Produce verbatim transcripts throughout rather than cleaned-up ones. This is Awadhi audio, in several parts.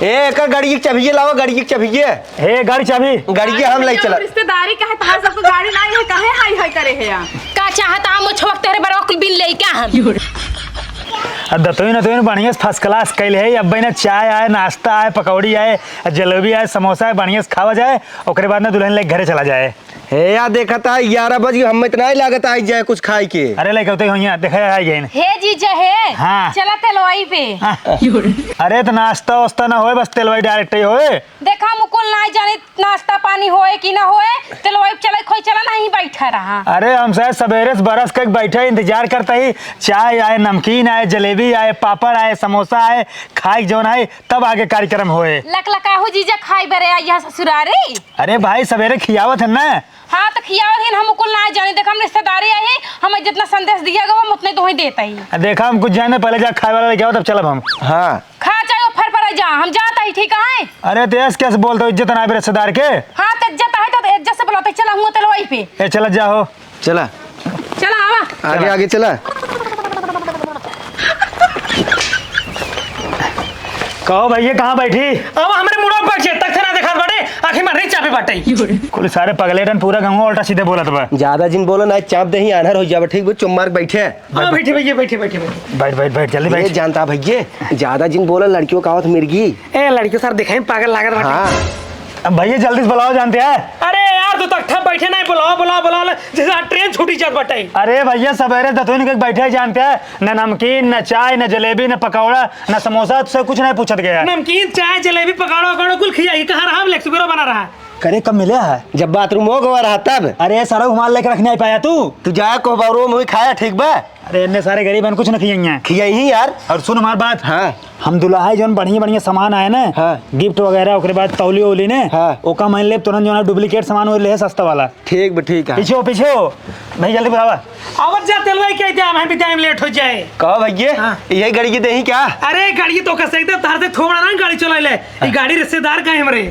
ए, एकर गाड़ी के चबिये लावा, गाड़ी के चबिये। हे, गाड़ी चाबी। गाड़ी के हम ले चला। रिश्तेदारी काहे तहार सबको गाड़ी नाहीं है, काहे हाय हाय करे है या? का चाहत आ मुछवा तेरे बरवा कुल बिन लेके हम? अब दतोई नतोई बढ़िया से first class कइल है, अब ना चाय आए, नाश्ता आए, पकौड़ी आए, जलेबी आए, समोसा आए, बढ़िया से खावा जाए, ओकरे बाद ना दुल्हन लेके घरे चला जाए। हे या, देखत आ, ग्यारह बज गए, हम इतना ही लागत आई जाए कुछ खाए के। अरे, लइका, उतई होइया, देखा आ गए। हे जीजा, हे। हाँ। चला तेलवाई पे। हाँ। अरे, तो नाश्ता वास्ता ना होए, बस तेलवाई direct ही होए। देखा, मुकुल ना जाने नाश्ता पानी होए कि ना होए, तेलवाई पे चला, खोई चला, नहीं बैठा रहा। अरे, हम शायद सवेरे से बरस के बैठे इंतजार करता ही, चाय आए, नमकीन आए, जलेबी आए, पापड़ आए, समोसा आए, खाए जौन है, तब आगे कार्यक्रम होए। लकलकाहू जीजा खाए बरे आ यहाँ ससुरारी। अरे भाई, सवेरे खियावत है ना। हाँ, तो खियावत ही, हम कुल ना जाने। देखा, हम रिश्तेदारी आई है, हमें जितना संदेश दिया गवा, हम उतने तोहे देता ही। आ, देखा, हम कुछ जाने, पहले जा खाए वाला लेके आओ, तब चलब हम। हाँ। खा चाहे वो फर फर जा, हम जाता ही, ठीक है? अरे, तो ऐसे कैसे बोलते हो, इज्जत ना आवे रिश्तेदार के? हाँ, तो इज्जत है, तो इज्जत से बुलाते, चला, हम तेलवाई पे। ए, चला, जाओ। चला। चला, आवा। आगे, चला। आगे चला। कहो भैया, कहाँ बैठी? अब हमरे मुड़ा पर बैठे, तक से ना देखात बाटे, आँखी मार रही चापे बाटे। कुल सारे पगलेटन पूरा गंगवा उल्टा सीधे बोलत बा। ज्यादा जिन बोलो ना, चाप देही, आन्हर हो जाबे, ठीक बा? चुप मार के बैठे। हाँ, बैठे भैया, बैठे, बैठे, बैठे। बैठ, बैठ, बैठ, जल्दी ये बैठ। जानता भैया, ज्यादा जिन बोलो, लड़कियों का आवत मिर्गी। ए, लड़कियों सार दिखाई पागल लागत बाटे। हाँ। अब भैया जल्दी से बुलाओ जानते हैं। अरे यार, तू तख्ता बैठे नहीं, बुलाओ, बुलाओ, बुलाओ, जैसे आज ट्रेन छूटी जात बाटे। अरे भैया, सवेरे दतुइन के बैठे ही जानते हैं, न नमकीन, न चाय, न जलेबी, न पकौड़ा, न समोसा, तुझसे कुछ नहीं पूछत गया। नमकीन, चाय, जलेबी, पकौड़ा, वकौड़ा कुल खिया, ये कहाँ रहा, हम लेक्सुबेरो बना रहा। करे कब मिले है? जब बाथरूम हो गवा रहा तब। अरे सारा रुमाल लेके रखने आई पाया तू? तू जाया कोहबरो में हुई खाया, ठीक बा? अरे, इन्ने सारे गरीब हैं, कुछ न खियाइए। खियाई ही यार। और सुन हमार बात। हाँ। हम दुल्हा है, जौन बढ़िया बढ़िया सामान आए ना, हाँ। गिफ्ट वगैरह, ओकरे बाद तौली ओली ने, हाँ। ओका मान ले, तुरंत जौन है, डुप्लीकेट सामान वो ले है, सस्ता वाला। ठीक बा, ठीक है। पीछे हो, पीछे हो। भाई, जल्दी बुलावा। आवत जा, तेलवाई के द्या, हम भी टाइम लेट हो जाए। कहो भैया, हाँ। यही गाड़ी के देही क्या? अरे, गाड़ी तो कसे एकदम तार से थोड़ा ना गाड़ी चला ले। ये गाड़ी रिश्तेदार का है हमरे।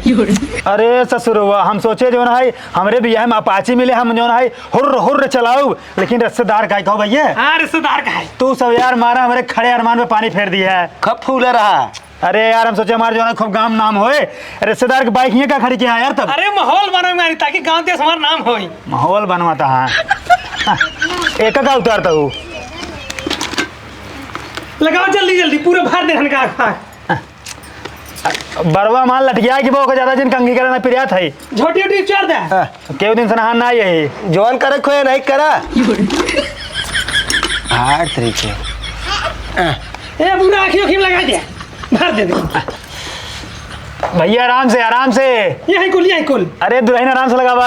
अरे ससुरवा, हम सोचे जौन है, हमरे बियाह में अपाची मिले, हम जौन है, हुर्र, हुर्र चलाऊ। लेकिन रिश्तेदार का है, कहो भैया? हाँ, रिश्तेदार का है। तू सब यार मारा हमरे खड़े अरमान पे पानी फेर दिया है। कब फूला रहा? अरे यार, हम सोचे हमार जौन है खूब गाम नाम होए, रिश्तेदार के बाइक हियाँ का खड़ी किया यार तब। अरे माहौल बनवे मारी, ताकि गाँव देश हमार नाम होई। माहौल बनवाता है। एक का उतारता हूँ। लगाओ जल्दी जल्दी, पूरा भर दे हन का। बरवा माल लटकिया कि बो के ज्यादा जिन कंघी करना प्रिया था ही। झोटी उटी उचार दे। हाँ। केहू दिन से नहान ना यही। जौन करे खोए नहीं करा। हार तरीके। ए, पूरा आँखी ओखी में लगा दे। भर दे दे। भैया आराम से, आराम से। यही कुल, यही कुल। अरे दुल्हन आराम से लगावा।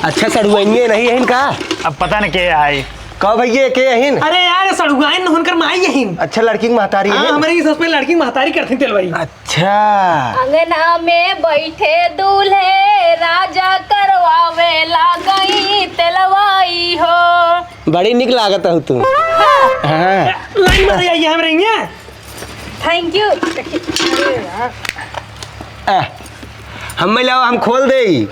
अच्छा सड़ुआइनिए नहीं है इनका। अब पता न के आई। का भैया, के अहिन? अरे यार, सड़ुआइन न हुनकर माई अहिन। अच्छा, लड़की के महतारी हाँ, है? हमारे इस पे लड़की महतारी करती तेलवाई। अच्छा। अंगना में बैठे दूल्हे राजा करवावे लागई तेलवाई हो। बड़ी निक लागत हो तू। हाँ। हाँ। लाइन मारे आइए हमरे यहाँ। Thank you। आ, हमें लावा, हम खोल देई।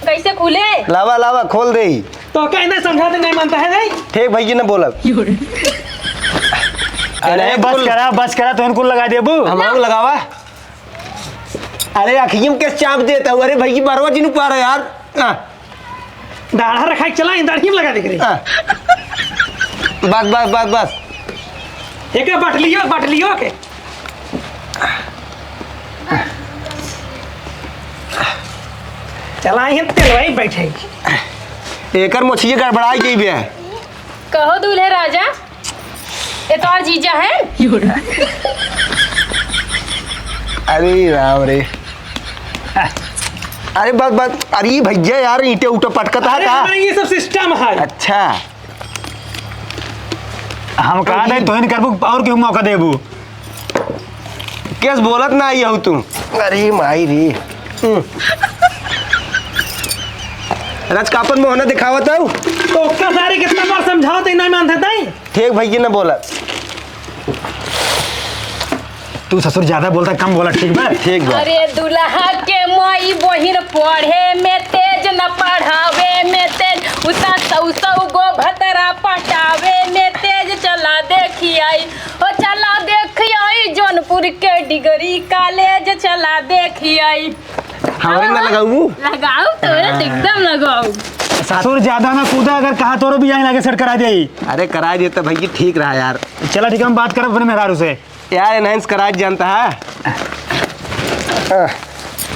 कैसे खुले? लावा, लावा, खोल देई। तो कहने समझाते नहीं मानता है नहीं? ठीक भैया ने बोला। अरे अरे बस कुल करा, बस करा, तो इनको लगा देबू। हम लोग लगावा। अरे अखियम के चाप देता हूँ। अरे भैया बरवा जी नु पा रहा यार। आ। दाढ़ा रखा है, चला, इन दाढ़ी में लगा दे करे। आ। बस, बस, बस, बस। एक बाटलियो, बाटलियो के। चला, ये तेलवाई बैठे। एकर मोछिए गड़बड़ाई गई बे। कहो दूल्हे राजा, ये तो और जीजा है। अरे राम रे। अरे बस, बस, अरे भैया यार, ईंटे उटे पटकत है अरे का? हमारे ये सब सिस्टम है। अच्छा। हम कहा नहीं, तोहिन करबू और केहू मौका देबू। केस बोलत ना आई हऊ तू। अरे माई रे। हम्म। रचकापन मोहना दिखावत हऊ। तो ओका सारे कितना बार समझावत है, नहीं मानते ताई? ठीक भैया ना बोला। तू ससुर ज्यादा बोलता, कम बोला, ठीक बा? ठीक बा। अरे दुल्हा के माई बहिन पढ़े में तेज न पढ़ावे में तेज, उता सौ सौ गो भतरा पटावे में तेज। चला देखी आई, ओ चला देखी आई, जौनपुर के डिग्री कॉलेज चला देखियाई। हमरे ना लगाऊ? लगाऊ तो, हाँ। एकदम लगाऊ। ससुर ज्यादा ना कूदा, अगर कहा तोरो बियाह लागे सेट करा देई। अरे करा दे तो भैया, ठीक रहा यार। चला ठीक है, हम बात करब अपने मेहरारू से। यार एनहेंस करा जानता है।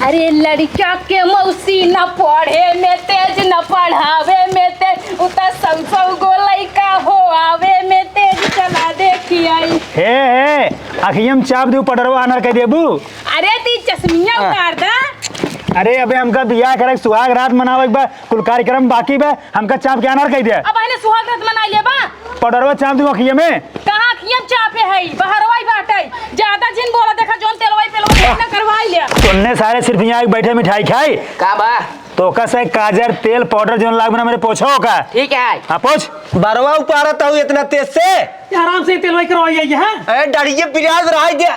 अरे लड़का के मौसी न पढ़े में तेज, न पढ़ावे में तेज, उ त सौ सौ गो लइका हो आवे में तेज, चला देखियाई। हे, हे, अखियम चाप देऊ, पडरवा आन्हर कइ देबू। अरे ती चश्मिया हाँ। उतार दा। अरे अबे हमका बियाह करे, सुहाग रात मनावे के बा, कुल कार्यक्रम बाकी बा, हमका चाप के आन्हर कइ दे। अब आइने सुहाग रात मनाई लेबा। पडरवा चाप देऊ अखिया में। कहाँ अखिया में चापे है, बहरवा ही बाटे। ज्यादा जिन बोला, देखा जौन तेलवाई पेलवाई ना करवाई ले। तोन्ने सारे सिर्फ यहाँ एक बैठे मिठाई खाई। का बा? तोका से काजर, तेल, पाउडर जौन लाग बना मेरे पोछो का। ठीक है। हाँ, पोछ। बरवा उपारत हूँ इतना तेज से। आराम से तेलवाई करवाई आई है। अरे, डरिये पिराज रहा दे।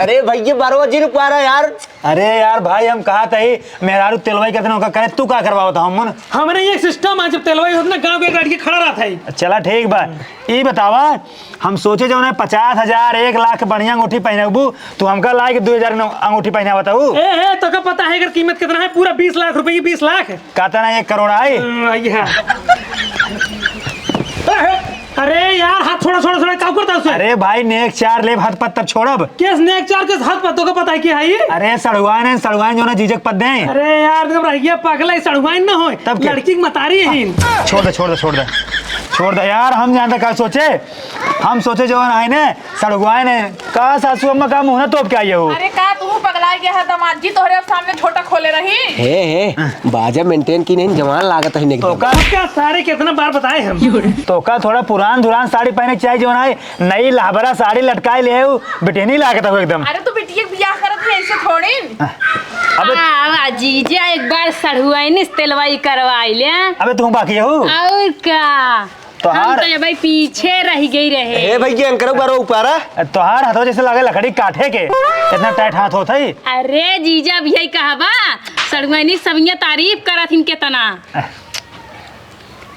अरे भैया, बरवा जिन उपारा यार। अरे यार भाई, हम कहा तही मेहरारू तेलवाई करते ना, ओका करे, तू का करवावत हम मन? हमरे ये सिस्टम है, जब तेलवाई होत ना, गाँव के गाड़ी के खड़ा रहत है। चला ठीक बा। ई बतावा, हम सोचे जौन है पचास हजार, एक लाख बढ़िया अंगूठी पहनबू, तू हमका लाए के दो हजार नौ अंगूठी पहनावत हऊ। ए, ए, तोका पता है एकर कीमत कितना है? पूरा बीस लाख रुपए की, बीस लाख। कहता ना एक करोड़ आई। हम्म, आई है। अरे यार, हाथ छोड़ा, छोड़ा, छोड़ा, का करता उससे? अरे भाई, नेक चार लेब हाथ पर तब छोड़ब। केस नेक चार, केस हाथ पर, तोका पता है क्या है ये? अरे सड़ुआइन है, सड़ुआइन जौन है जीजक पद दे। अरे यार, जब रहिए पगला, सड़ुआइन ना होए। तब क्या? लड़की की मतारी है। छोड़ दे, छोड़ दे, छोड़ दे। छोड़ दे यार, हम जानते का सोचे। हम सोचे जौन आए ने, सड़ुआए ने, का सासू अम्मा का मुँह ना तोप के आई हो? अरे का तू पगला गया है दामाद जी, तोहरे अब सामने छोटा खोले रही। हे, हे, बाजा मेंटेन की नहीं, जवान लागत है एकदम। तोका, तोका सारे कितना बार बताए हम। तोका थोड़ा पुरान धुरान साड़ी पहने के चाहिए, जौन आए, नई लहबरा साड़ी लटकाए ले आऊ, बिटिया नहीं लागत हो एकदम। अरे तू बिटिया के बियाह करत है ऐसे थोड़ी। अबे हाँ, अब जीजा एक बार सड़ुआइन से तेलवाई करवाई ले। अबे तू बाकी हो? और का? तोहार हम तो भाई पीछे रह गई रहे। ए भैया, इनकर ऊपर, ऊपर आ। तोहार हाथवा जैसे लागे लकड़ी काटे के, इतना टाइट हाथ होत है। अरे जीजा, अब यही कहबा, सड़ुआइनी सभिया तारीफ करत हिन केतना।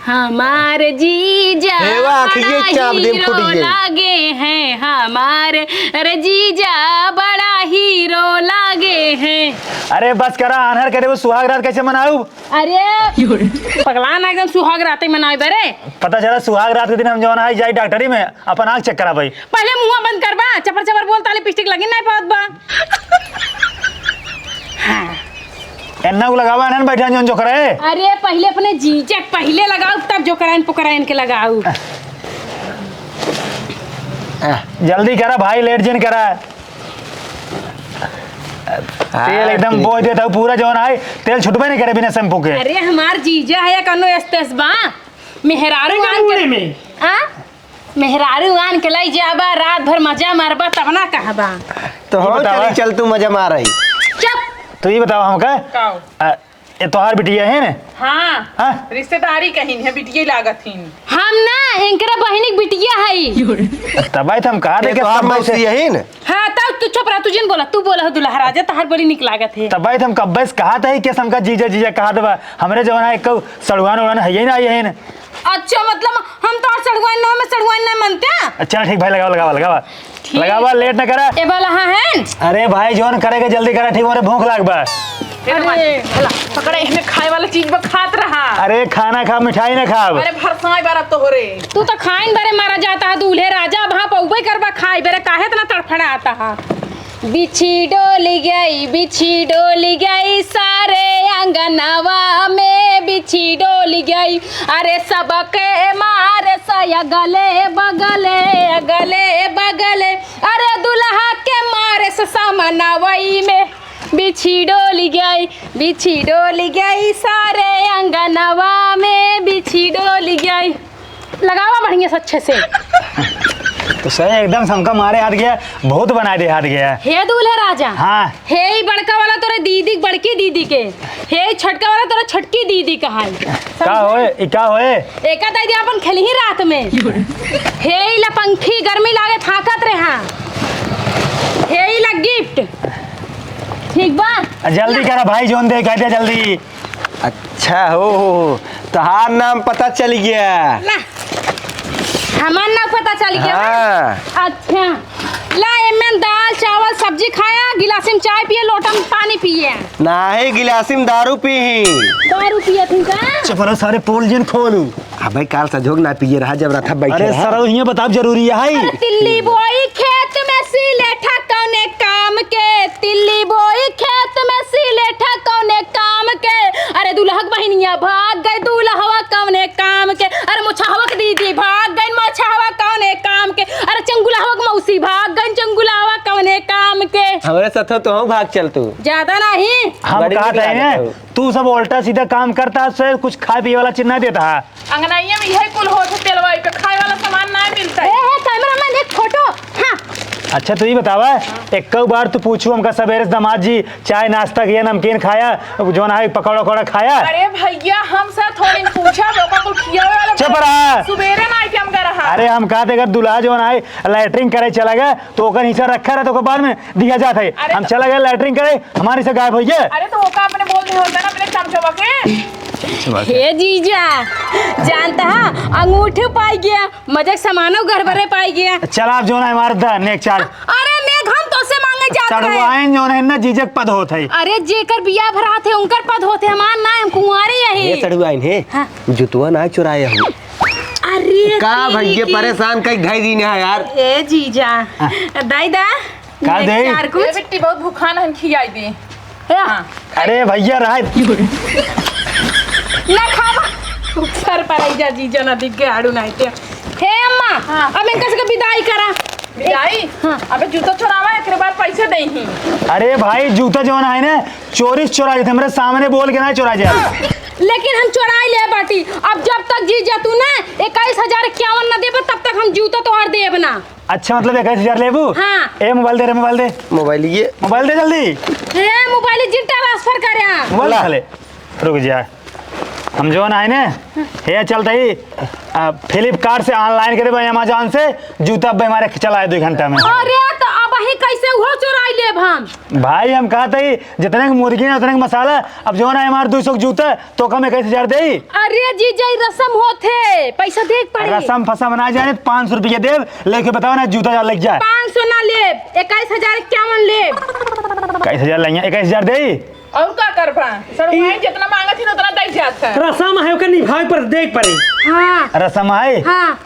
हमार जीजा हे वाह, आँखिए बड़ा चाप दे, हीरो फूट गई। लागे हैं, हमार, अरे जीजा बड़ा हीरो लागे हैं। अरे बस करा, आन्हर करे, वो सुहाग रात कैसे मनाऊ? अरे, पगला ना एकदम सुहाग राते मनावे बरे। पता चला सुहाग रात के दिन हम जौन है जाई डॉक्टरी में अपन आँख चेक कराबई। पहले मुँह बंद करबा, चपर चपर बोलता, लिपस्टिक लगी नहीं पावत बा। हाँ। एन्ना को लगावा, एन्ना बैठा जौन जोकराए। अरे पहले अपने जीजा के पहले लगाऊ, तब जोकराइन पोकराइन के लगाऊ। जल्दी करा भाई, लेट जिन करा। तेल एकदम बोझ देता हूँ पूरा जौन है, तेल छुटबे नहीं करे बिना शैम्पू के। अरे हमार जीजा है, कनो एस्तेस बा। मेहरारू एकदम आन के, मुड़े में। आ? मेहरारू आन के लाई जाबा, रात भर मजा मारबा, तब ना कहबा। तो ये हो बतावा। चली, चल तू मजा मार रही। चुप। तो ये बताओ हमका, काओ? आ, ये तोहार बिटिया है ना? हाँ, हाँ? रिश्तेदारी कहिन है, बिटिया लागत हिन। हम ना, इनकरा बहिनी के बिटिया हई। तब आई तो हम कहा ये देखे तोहार सब मौसी से। है ना? हाँ, तब तू चुप रह, तू जिन बोला, तू बोला हो दुल्हा राजा, तोहार बड़ी निक लागत है। तब आई तो हम कब्बे से कहा था कि हमका जीजा जीजा कहा देबा, हमरे जमाना एक सड़ुआन उड़ान है ही ना, आई है ना। अच्छा, मतलब हम तो सड़ुआइन ना, मैं सड़ुआइन ना मानते हैं। अच्छा ठीक भाई, लगावा, लगावा, लगावा। ठीक। लगावा, लेट ना करा। ए वाला हाँ है। अरे भाई, जौन करे के जल्दी करा, ठीक मोरे भूख लाग बा। अरे, भला, पकड़े, इसमें खाए वाला चीज बा, खात रहा। अरे, खाना खा, मिठाई ना खाब। अरे, भरसाई बार अब तो हो रे। तू तो खाइन बरे मारा जाता है, दूल्हे राजा, अब हाँ पौबे करबा खाए बरे, काहे इतना तड़फड़ा आता है? बिछी डोली गई, बिछी डोली गई, सारे अंगनवा में बिछी डोली गई। अरे सबके मारे से अगले बगले, अगले बगले। अरे दुल्हा के मारे से सामनवई में बिछी डोली गई, बिछी डोली गई, सारे अंगनवा में बिछी डोली गई। लगावा बढ़िया से, अच्छे से। तो सही एकदम से हमका मारे हाथ गया, बहुत बनाए दे हाथ गया। हे दूल्हे राजा। हाँ। हे ई बड़का वाला तोरे दीदी, बड़की दीदी के। हे ई छोटका वाला तोरे छोटकी दीदी का है। का होए? ई का होए? एका दे दे अपन खेली ही रात में। हे ई ला पंखी, गर्मी लागे फाकत रहा। हे ई ला गिफ्ट। ठीक बा? आ, जल्दी करा भाई, जौन दे, कह दे जल्दी। अच्छा, हो, हो, हो, तोहार नाम पता चल गया। ला, हमार नाम पता चल गया? हाँ। अच्छा, ला, एमन दाल, चावल, सब्जी खाया, गिलासी में चाय पिए, लोटा में पानी पिए। नाही, गिलासी में दारू पीही। दारू पिए थी का? चुप रहो, सारे पोल जिन खोलू। अबे, काल सजोग ना पिए रहा, जब रथा बैठे अरे रहा। सरऊ, हियाँ बताब जरूरी है। अरे, तिल्ली बोई खेत में सिलेठा कौने काम के, तिल्ली बोई खेत में सिलेठा कौने काम के। अरे, दुल्हक बहिनिया भाग गई दुल्हवा कौने काम के। अरे, मोछहवक दीदी भाग गई मोछहवा कौने काम के। अरे, चंगुलहवक मौसी भाग गई चंगुलहवा कौने काम के। हमरे साथ तो हम भाग चल तू। ज्यादा नहीं। हम बड़ी कहा नीक था लागत इन्हें, हो। तू सब उल्टा सीधा काम करता है, उससे कुछ खाए पिए वाला चीज ना देता है। अंगनइया में यही कुल होत है, तेलवा पे खाए वाला सामान ना मिलता है। ए, हे, कैमरामैन, एक फोटो। हाँ। अच्छा, तू ही बतावा, एक बार तू पूछू हमका सवेरे से दामाद जी, चाय नाश्ता किया, नमकीन खाया, जौन है पकौड़ा वकौड़ा खाया? अरे भैया, हम सर थोड़ी पूछा, ओका कुल खियावे वाला चुप रहा। सुबेरे ना आके हमका रहा। अरे, हम कहा थे, अगर दूल्हा जौन है लैट्रिन करे चला गया, तो ओकर हिस्सा रखा रहा, तो ओकर बाद में दिया जात है। अरे हम तो चला गया लैट्रिन करे, हमारे से गायब हो गया। अरे तो ओका अपने बोल दे होता ना अपने चमचवा के। चमचवा के। हे जीजा, जानता है, अंगूठे पाई गया, मजक सामानो गड़बड़े पाई गया। चल आप जो ना मार दा नेक चाल। अरे नेक हम तो से मांगे जात है। चढ़वाइन जो है ना जीजक पद होत है। अरे जेकर बियाह भरात है उनकर पद होत है, हमार ना, हम कुंवारे यही। ये चढ़वाइन है। हाँ। जुतवा ना चुराए हम। अरे का ठीक भैया है। परेशान कई ढाई दिन है यार। ए जीजा, हाँ। दाई दा, का एक दे? चार कुछ? ए बिट्टी, बहुत भूखान हन, खियाई दे। ए, हाँ। अरे भैया, रहा। ना खावा। सर पर आई जा जीजा, ना दिख गए आड़ू नाई ते। हे अम्मा, हाँ। अब इनका से विदाई करा। विदाई? हाँ। अबे जूता चोरावा, एकरे बाद पैसे दे ही। अरे भाई, जूता जौन है ना, चोरी से चोरा जाते, हमरे सामने बोल के ना चोरा जाए। लेकिन हम चोराई ले बाटी। अब जब तक जीजा तू ना इक्कीस हजार इक्यावन ना देबे, तब तक हम जूता तोहार देब ना। अच्छा, मतलब इक्कीस हजार लेबू? हाँ। ए, मोबाइल दे रे, मोबाइल दे। मोबाइल ये। मोबाइल दे जल्दी। ए, मोबाइल जिन ट्रांसफर करे। मोबाइल ला। खा ले। रुक जा। हम जौन आए ने, हे चलते ही, आ, Flipkart से online करे भाई, Amazon से जूता भाई हमारे चलाए दो घंटा में। अरे, तो अब ही कैसे उहो चोराई लेब हम? भाई, हम कहते ही, जितने के मुर्गी है, उतने के मसाला, अब जौन आए हमारे दो सौ के जूता, तो कम इक्कीस हजार देई। अरे जीजा, ई रसम होत है, पैसा देख पड़ी। रसम फसम ना जाने, पाँच सौ रुपया देब, लेके बताओ ना, जूता जा लेके जा। पाँच सौ ना लेब, इक्कीस हजार इक्यावन लेब। इक्कीस हजार लेंगे, इक्कीस हजार देई। और का करबा? सड़ुआइन ए- जितना मांगत ही ना, उतना दई जात है। रसम है, ओके निभावे पर देख पड़ी। हाँ। रसम है? हाँ।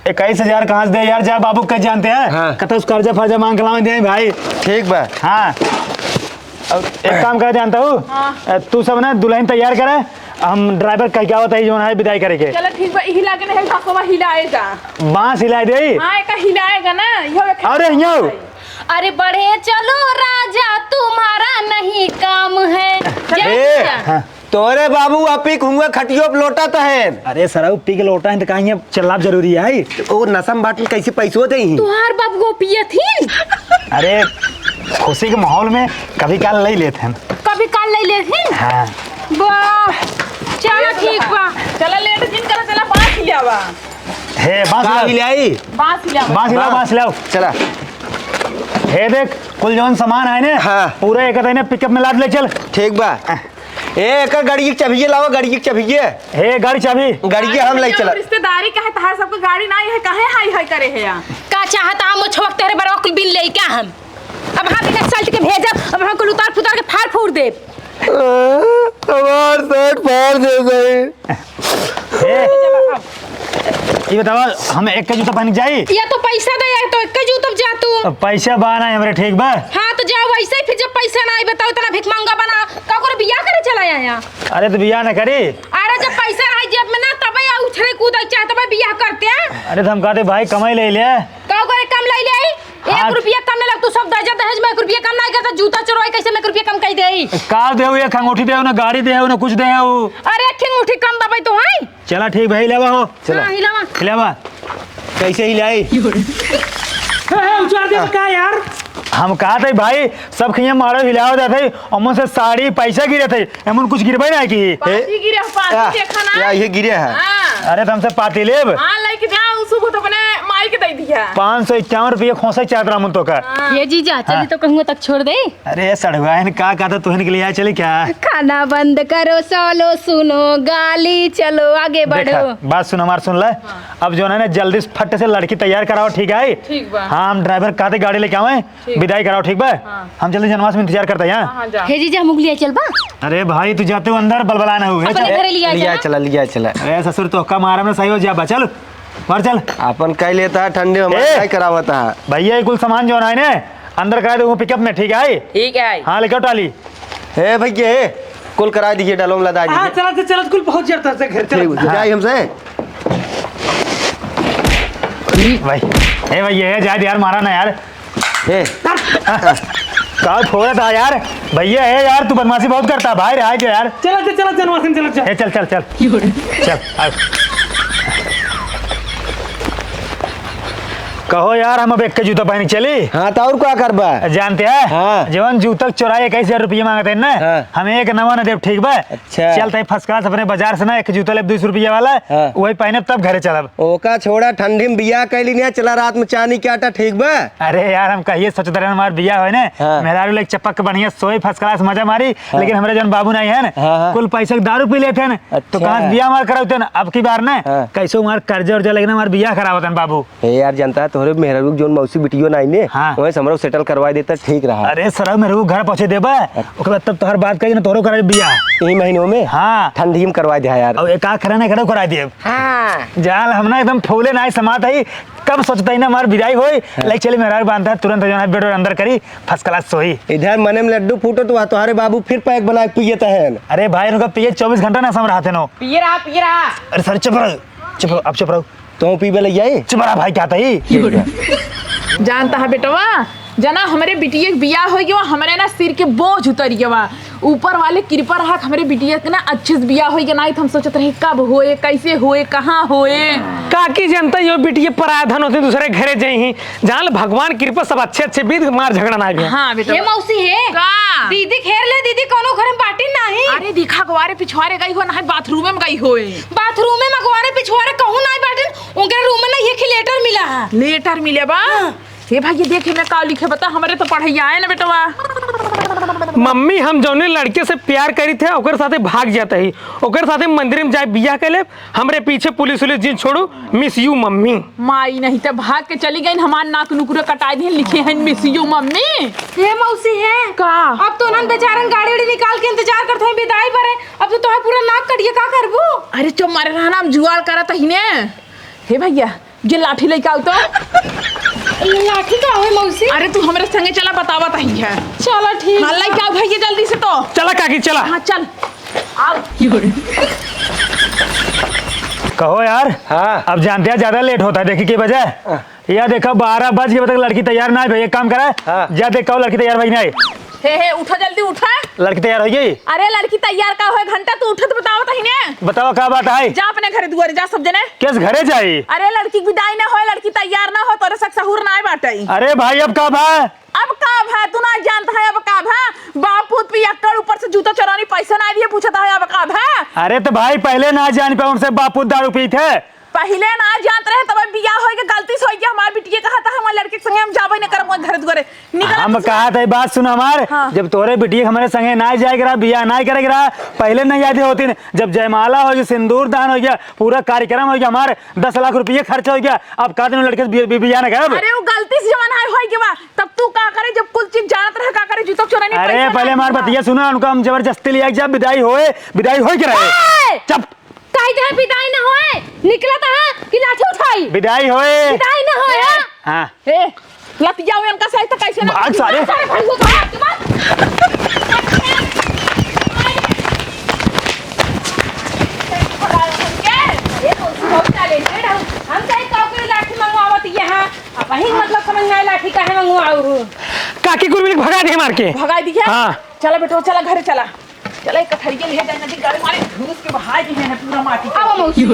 इक्कीस हजार कहाँ से दे यार, जा बाबू के जानते हैं। हाँ। कतौ से कर्जा फर्जा मांग के लावे दे भाई। ठीक बा। हाँ। अब एक काम कर जानता हूँ। हाँ। अ, तू सब ना दुल्हन तैयार करे, हम driver कह के आवत है, जो है विदाई करे के। चलो ठीक बा, यही लागे ना, बसवा हिलाए जा। बांस हिलाए दे। हाँ, एक हिलाएगा ना, यो एक अरे, यो। अरे बढ़े चलो राजा, तुम्हारा नहीं काम है। चलो ए, भैया। हाँ। तोरे बाबू अपी के हुए खटियो पे लोटत हैं। अरे सरऊ, पी के लोटा है तो कहाँ चिल्लाब जरूरी है? ओ नशा में बाटल कैसे पैसो दे ही? तुहार बाप वो पियत ही। अरे खुशी के माहौल में कभी काल ले लेत हैं। कभी काल ले लेत ही? हाँ। वाह, चला ठीक बा। चला लेट जिन करा, चला बांस ले आवा। हे, बांस का लाओ। ले आई? बांस ले आवा। बांस लाओ, बांस। बांस लाओ। चला। हे देख, कुल जौन सामान है ने, हाँ। पूरा एक है ने pickup में लाद ले चल। ठीक बा। हाँ। ए, एकर गाड़ी की चाबिये लावा, गाड़ी की चाबिये। हे, गाड़ी चाबी। गाड़ी हम ले चला। रिश्तेदारी का है, तहार सबके गाड़ी ना है, काहे हाय हाय करे है या? का चाहता हम छोक तेरे बरवा कुल बिन ले क्या हम? अब हम इन्हें सल्ट के भेजब, अब हम कुल उतार फुतार के फाड़ फूड़ देब। हमार शर्ट फाड़ दे गई। ए, ई बतावा, हम एक के जूता पहन के जाई? या तो पैसा दे, या तो एक के जूता जा तू। अब पैसा बा ना हमरे, ठीक बा? हाँ, तो जाओ वैसे ही, फिर जब पैसा ना आई, बताओ, इतना भिखमंगा बना, का करो, बियाह करे चला आया? अरे, तो बियाह ना करी। अरे, जब पैसा आई जेब में ना, तब या उछले कूदे चाहे, तब बियाह करते हैं। अरे, तो हम कहते भाई, कमाई ले ले। का करे, कम ले ले? हाँ। एक रुपया कम ना लग, तू सब दहेज, दहेज में एक रुपया कम ना करता, जूता चोरवाई कैसे में एक रुपया कम कह दे? का देहु, एक अंगूठी देहु, ना गाड़ी देहु, ना कुछ देहु। अरे, एक अंगूठी कम बाबा तो है। चला ठीक भाई, हिलावा हो। चला। हाँ, हिलावा। हिलावा। कैसे हिलाई? हे, हे, उचार दे का यार? हम कहा थे भाई, सब खिया मारो हिलावा जाते, अमन से साड़ी पैसा गिरे थे, अमन कुछ गिरबे ना की। पाती गिरे, पाती आ, देखा ना। या, ये गिरे है। हाँ। अरे, तुमसे पाती लेब। हाँ, लेके जा, उस सुबह तो अपने माई के दे दिया। पाँच सौ इक्यावन रुपये खोंसे चाहत रहा मुन तो का। हाँ। ये जीजा, चली हाँ। तो कहूँ तक छोड़ दे। अरे सड़ुआ, इन्हें का कहता, तुहन के लिए आए चली क्या? खाना बंद करो, सालो सुनो गाली, चलो आगे बढ़ो। देखा, बात सुन हमार, सुन ले। हाँ। अब जो है ना, जल्दी से फट से लड़की तैयार कराओ, ठीक है? ठीक बा। हाँ, हम ड्राइवर कहते गाड़ी लेके आवे, ठीक। विदाई कराओ, ठीक बा? हाँ। हम जल्दी जनवास में इंतजार करते हैं। हाँ, हाँ, जा। हे जीजा, हम उगलिया चल बा। अरे भाई, तू जाते हो अंदर बलबला ना हो, हे अपने चल। घरे लिया लिया चला। चला, लिया चला। अरे ससुर, तो का मारा में सही हो जा बा, चल। बाहर चल। आपन कई लेता है ठंडी में, हमारे ए! काय करावता है। भैया, ये कुल सामान जो है ना, अंदर करा दे वो पिकअप में, ठीक है? ठीक है। हाँ, लेके आओ ट्राली। ए भैया, ए, कुल करा दीजिए, डालो में लदा हाँ, दीजिए। चलत, चलत, कुल बहुत जरता से घर, चलत। ठीक, जाए हमसे। भाई, ए भैया, ए, जाए दे यार, मारा ना यार। ए। का फोड़ा था यार? भैया है यार, तू बदमाशी बहुत करता है भाई, रहा दे यार। चला, चला, चला, जनवासन, चला, चला। ए, चल, चल, चल। चल, आ। कहो यार, हम अब एक के जूता पहन के चली? हाँ, तो और का करबा? जानते हैं? हाँ। जवन जूता के चोराई इक्कीस हजार रुपये मांगते हैं ना, हाँ। हम एक नवा न देब, ठीक बा? अच्छा। चल, तई first class अपने बाजार से ना एक जूता लेब दो सौ रुपया वाला, हाँ। वही पहनब तब घरे चलब। ओका छोड़ा, ठंडी में बियाह कैली ना, चला रात में चानी के आटा, ठीक बा? अरे यार, हम कहिए सोचत रहे हमार बियाह होए ना, हाँ। मेहरारू लेके चपक के बढ़िया सोए, first class मजा मारी, हाँ। लेकिन हमरे जौन बाबू नहीं है ना, हाँ, हाँ। कुल पैसे के दारू पी लेते हैं, तो अच्छा। कहाँ से बियाह हमार करावते हैं? अब की बार ना, हाँ। कैसे हमार कर्जा उर्जा लेके ना हमार बियाह करावते हैं बाबू। ए यार, जानता है, तोहरे मेहरारू के जौन मौसी बिटियो ना आईने, हाँ। वहीं से हमरो settle करवा देता, ठीक रहा। अरे सरऊ, मेहरारू घर पहुँचे देबा, अच्छा। ओकर बाद तब तोहर बात करी ना, तोहरो कराई बियाह। यही महीनों में? हाँ। ठंडी में करवा दे यार। अब एक आध खरा ना करो, कराई देब। हाँ। जाल हम ना एकदम फूले ना समात है, कब सोचता ही ना हमार विदाई होई, हाँ। ले चली मेहरारू बांधता है, तुरंत जौन है bed अंदर करी, first class सोई। इधर मने में लड्डू फूटो तो तोहरे बाबू फिर pack बना के पियत हैं। अरे भाई, उनका पिए चउबीस घंटा ना सम रहते नो। पिए रहा, पिए रहा। अरे सर, चुप रहो, चुप रहो, अब चुप रहो। तो पीबे लग जाए? चुप रहा भाई, क्या था ये? जानता है बेटवा, जना हमरे बिटिया के बियाह होइ गवा, हमरे ना सिर के बोझ उतर गवा। ऊपर वाले कृपा रहा, हमरे बिटिया के ना अच्छे से बियाह होइ गवा, नहीं तो हम सोचत रही कब होए, कैसे होए, कहाँ होए। काकी जनता यो बिटिया पराया धन होते दूसरे घरे जाई ही। जान भगवान कृपा सब अच्छे अच्छे बीत मार झगड़ा ना भी। हाँ बेटा। हे मौसी हे। का? दीदी घेर ले, दीदी कौनो घर में बाटी नहीं। अरे दिखा, अगवारे पिछवारे गई हो, ना बाथरूम में गई होए। बाथरूम में अगवारे पिछवारे कहूँ नहीं बाटिन, उनके रूम में ना ये खी लेटर मिला है। लेटर मिले बा? हाँ। हे भाई, ये देखे में का लिखे बता, हमरे तो पढ़ाई आए ना बेटवा। मम्मी, हम जौने लड़के से प्यार करी थे, ओकर साथे भाग जाता ही, ओकर साथे मंदिर में जाए बियाह कर ले, हमरे पीछे पुलिस उलिस जिन छोड़ू, miss you मम्मी। माई नहीं तो भाग के चली गई, हमार नाक नुकुरे कटाई दिए, लिखे हैं miss you मम्मी। हे मौसी हे। का? अब तो उन्हन बेचारन गाड़ी उड़ी निकाल के इंतजार करत हैं विदाई बरे, अब तो तोहार पूरा नाक कटिए, का करबू? अरे चुप मारे रहना, हम जुआड़ करत ही ने। हे भैया, ये लाठी लेके आओ तो। लाठी का होई मौसी? अरे तू हमरे संगे चला, बतावत ही है। चला ठीक। हाँ, लेके आओ भैया जल्दी से तो। चला काकी, चला। हाँ चल। आओ। कहो यार। हाँ। अब जानते हैं ज्यादा लेट होता है, देखी के बजे। हाँ। या देखो बारह बज के, अबे तक लड़की तैयार ना है भाई, एक काम करा। हाँ। जा देखो लड़की तैयार भाई ना है। हे, हे, उठा जल्दी उठा। लड़की तैयार होइ गई? अरे लड़की तैयार का होए घंटा, तू उठत बतावत ही ने। बतावा का बात है? जा अपने घरे दुआरे जा सब जने। किस घरे जाई? अरे लड़की के विदाई ना होए, लड़की तैयार ना होए, तोरे सक सहूर ना बाटे। अरे भाई अब का भा? अब का भा? तू ना जानत है अब का भा? बाप पूत पियक्कड़, ऊपर से जूता चोरानी पैसा ना दिए, पूछत है अब का भा? अरे तो भाई पहले ना जान पे उनसे बाप पूत दारू पीत है। पहिले ना जानत रहे, तब बियाह होई के गलती से होई के हमार बिटिया कहत है, हमार लड़के के संगे हम जाबे न करब, हमार घर दुआरे निकल हम तू। कहत है, बात सुन हमार, हाँ। जब तोरे बिटिया के हमरे संगे ना जाए के रहा, बियाह ना करे के रहा, पहिले ना याद होती न, जब जयमाला हो गया, सिंदूर दान हो गया, पूरा कार्यक्रम हो गया, हमार दस लाख रुपये खर्च हो गया, अब का दिन लड़के से बि-, बि-, बियाह ना करब? अरे वो गलती से जवन है होई के बा, तब तू का करे, जब कुल चीज जानत रहे का करे, जूता चोरानी अरे पैसा पहले ना हमार दिया। बतिया सुना, उनका हम जबरदस्ती लिया के जब विदाई होए, विदाई होई के रहे। ए! चुप। काहे के विदाई ना होए? निकलत है कि लाठी उठाई? विदाई होए। विदाई ना होए, हाँ? हाँ। ए, लतिया हुए इनका सही तो कैसे ना भाग सारे। सारे भाग, भाग, भाग। अरे, बहुत talented है। हम कहीं काऊ के लाठी मंगवावत यहाँ। अब वही मतलब समझ में आए लाठी काहे मंगवाऊ? काकी कुल मिल भगा दे मार के। भगा दिया? हाँ। चला बेटवा, चला घरे चला। चला, एक कठरिया ले जाए, नदी गाड़ी मारे, घूस के बहा दी है पूरा माटी। अब हम उसी